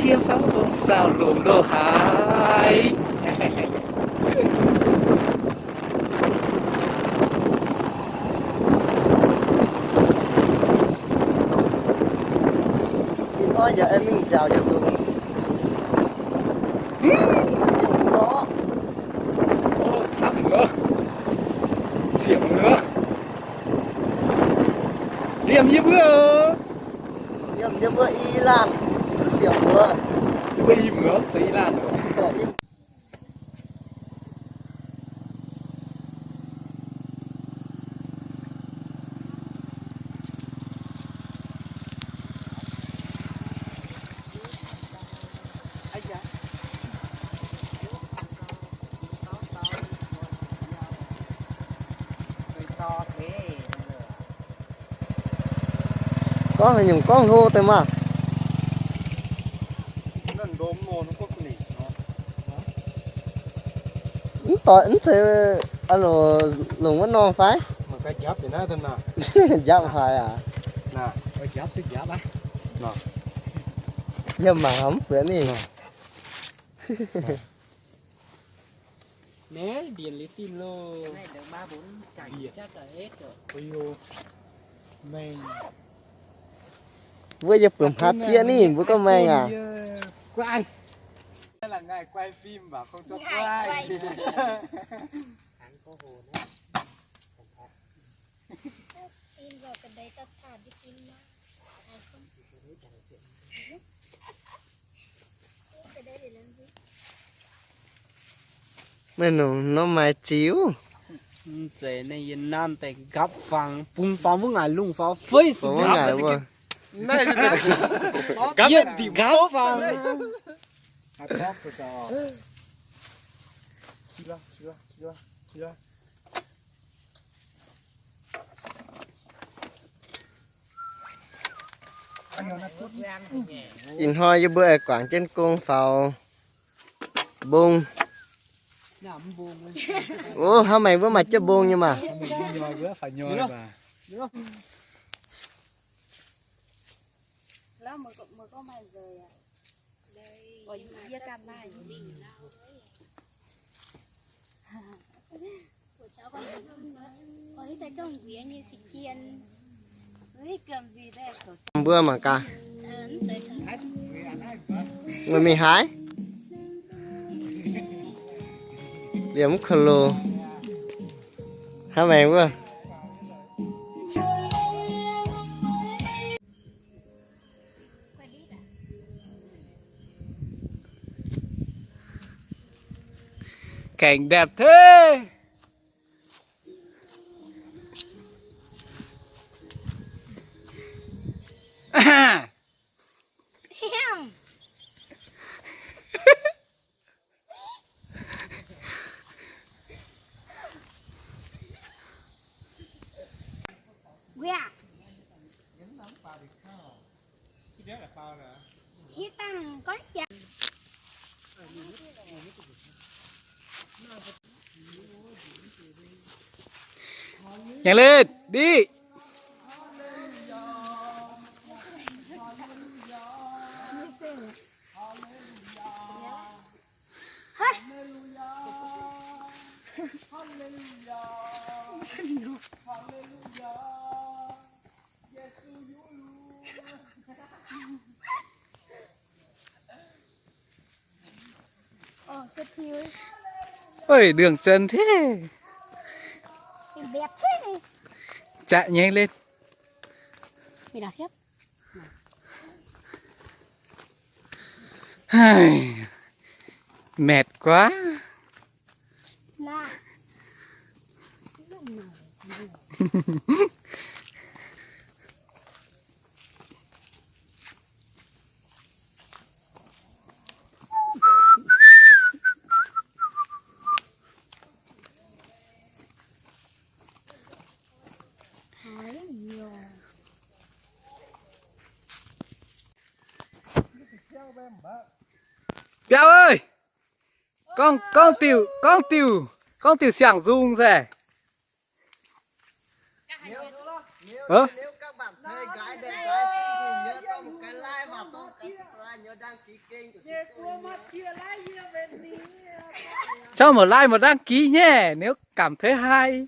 Cie fangv dongh saauv lomc loz-haaix. Ih hnoi yaac aengx mingh nziaauc yaac zungx. Camv muoz, siec muoz. Liemh yie mbuo, liemh yie mbuo i laanh, duqv siec muoz. Yie mbuo i muoz zoux i laanh. Gorngv haaix nyungc gorngv hlo deix maah. Mv doic, mv zeiz longc wuov norm fai? Njapv haic aac. Yiem mangc mv buatc ninh. Mbuo yie buonc haaix zieqv ninh mbuo gorngv maengh aac. Meih nongc norm maaih ziux. Mv zeiz naaiv yie nanv daaih nqapv fangx, bungx fangx wuov ngaaic lungh faaux fei wuov ngaaic wuov. Nqapv fangx. Ih hnoi yie mbuo aengx guangc jienv gong faaux mbong. Ov, hnangv meih mbuo maaih jienv mbong nyei maah. Mbuo mangc gaax. Meih mingh haaix? Liemh mv ko lo. Hnangv meih wuov. Cảnh đẹp thế. Nhanh lên, đi. Ôi, đường trơn thế. Chạy nhanh lên. Mệt quá. Biao ơi, con con tiểu con tiểu con tiểu sảng dùng rẻ. Hả? Cov mv maaih like mv đăng ký nhé, nếu cảm thấy hay.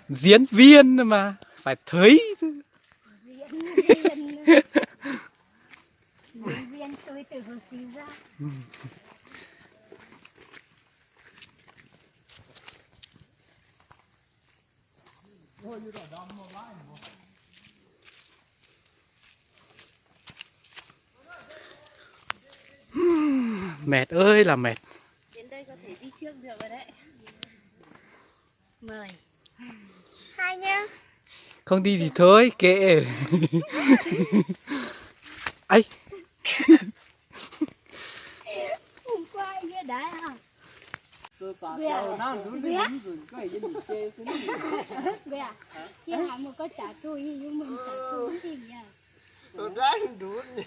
Diễn viên mà phải thấy. Mệt ơi là mệt. Đến đây có thể đi trước được rồi đấy. Mời. Hai nhá. Không đi thì thôi, kệ. Ấy. Hôm qua anh đá à? Bia. Bia. Chị Hà một con trả thù, nhưng mà trả thù cái gì nhỉ? Tôi đang đút nhỉ.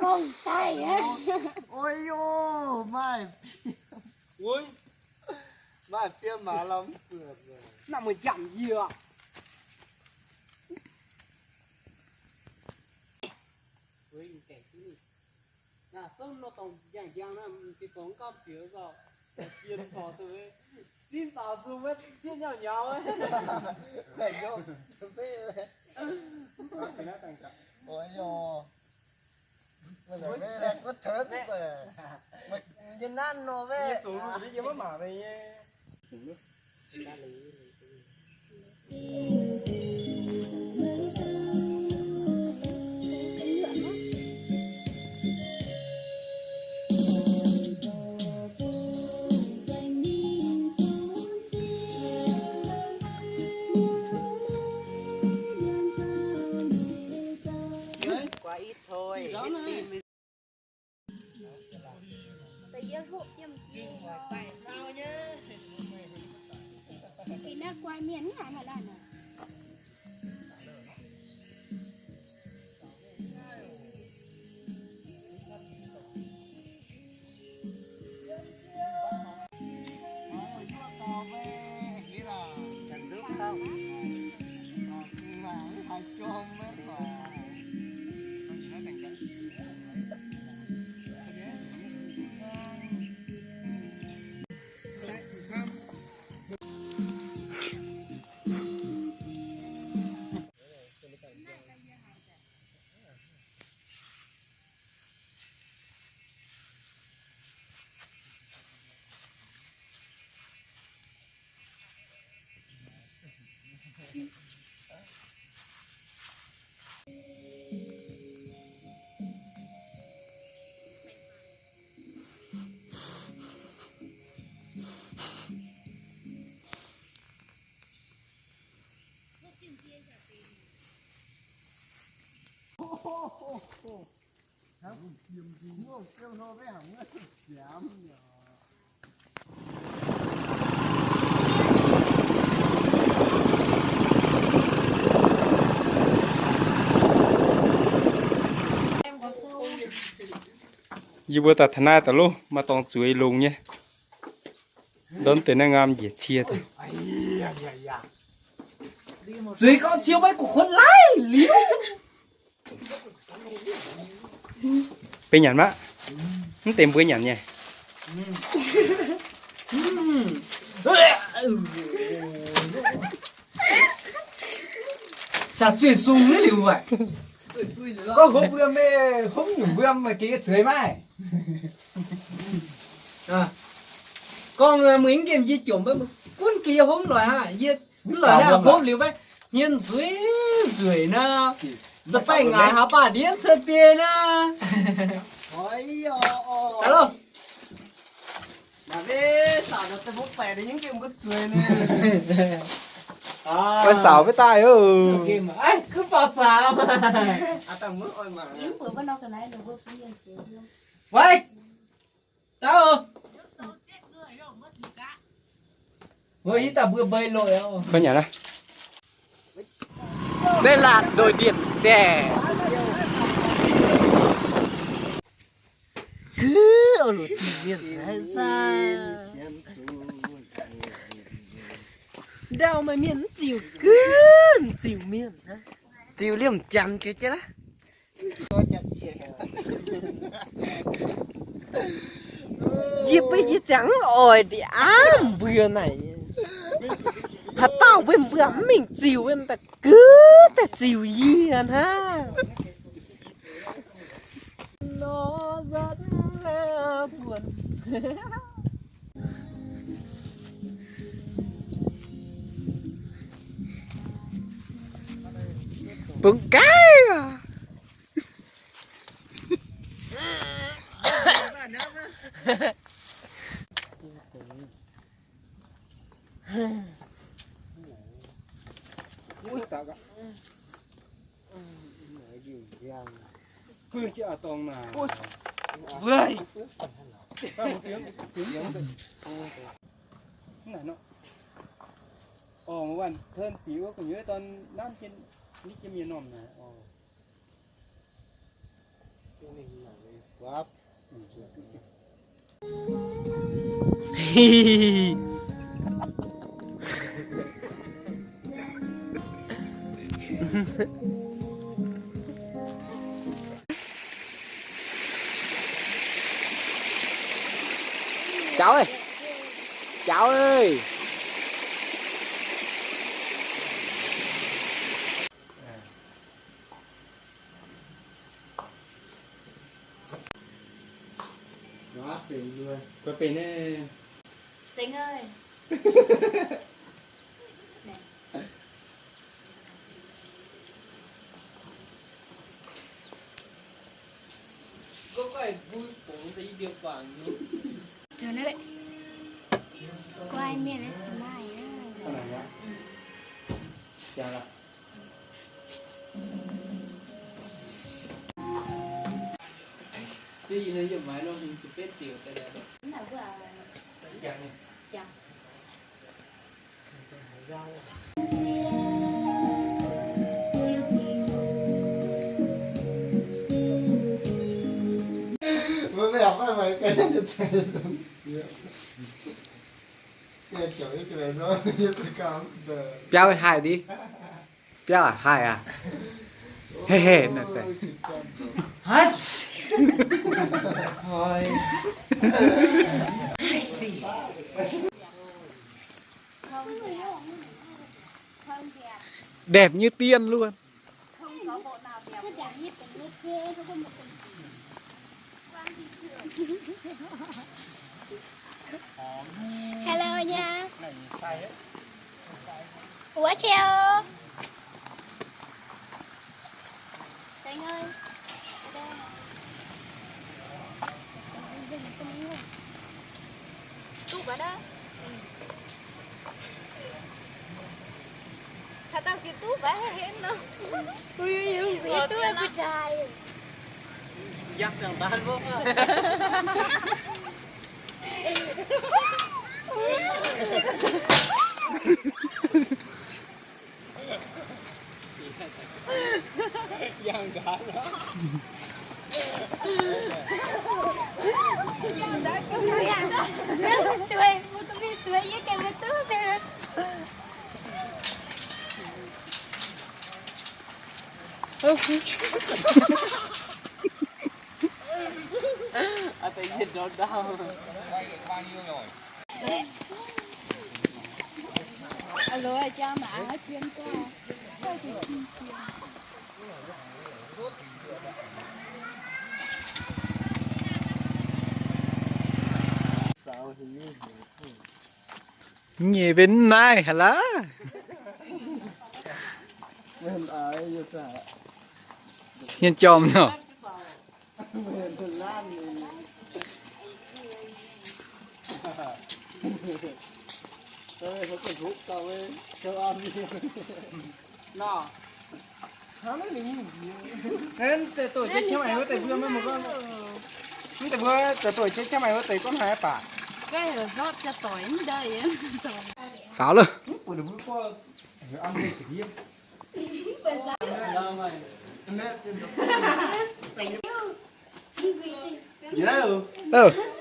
Công tay á. Ôi dồi, mai. Ui. Mai, bier màa lau mv buatc. Nangh muoz jangx yie. Naaiv sou nor dongh njang-njang naaiv, m'zing dongh mv gaamv bieqc gorqv, diex dien dorc duqv, zinh zaaux nzung wuov, zieqv nyauv nyaux. Oi yaac. Meih naaic meih laengh guotv tengx meih. Meih nyei nanv nor meih. Yie zuqc luc nyei, yie maiv mangc meih nyei. Quá ít thôi, ít tin. Yie mbuo daaih taux naaiv daaih loh, maaih dorngx zueiz longx nyei. Ndortv deix naaiv ngamv njiec cie daaih. Zueiz gorngv cie maiv gu'huotv laiv liuz. Benx nyanc maqv? Mv deix mbuo nyanc nyei. Saac zueih sung naaiv liuz waaic. Gorngv hopv mbuo meih hopv nyungc mbuo maaih geh yie zueiz maiv? Gorngv mbuo mv nqemh yie jomc maiv, gunv geh yie hopv loic aqv. Yie mv loic naaiv hopv liuz maiv, hmien nzueic nzueic nor, za'baengh ngaaic haaix baac ndiev cuotv biei nor. Daaih loh. Oix saaux beiv daaih oc. Weic, dauh, mbuo yie dauh mbuo mbei loz. Naaiv laatc ndoih ndienc zaeqc. Gux, o, loz ziux mienh sai. Ndau maaih mienh mv ziux, gux, ziux mienh. Ziux liemh janx jiex jienv aqv. Yie mbuo yie ziangx mv oix ndiev aav mbuo naaic. Haaix dauh mbuo mbuo mv mingh ziux, daaih gux daaih ziux yie hnangv. Bungx gaaih aqv. Orh, muonz waanc tern bieqc wuov gu'nyuoz dorn nanv jienv nitv jienv mienh normh naaic. Orh. Jauv aac, jauv aac. Seng ơi. Quay miệng lên smile nhá. Biauv haih ndie. Biauv haih aqv. Heh heh, naaiv se. Đẹp như tiên luôn. Hello nha. Ủa Seng ơi. Túp bá đó. Haaix dauh YouTube bá hên nor. Ui, ui, ui, YouTube bá cài. Yangh zangc daan mbuo. Nyei benx naaiv haic laav. Hmien jorm nor. Mv deix doqc jiex qaqv maengc wuov deix mbuo maiv muoz gorngv. Mv deix mbuo zoux doqc jiex qaqv maengc wuov deix gorngv haaix baac. Faaux lorqc.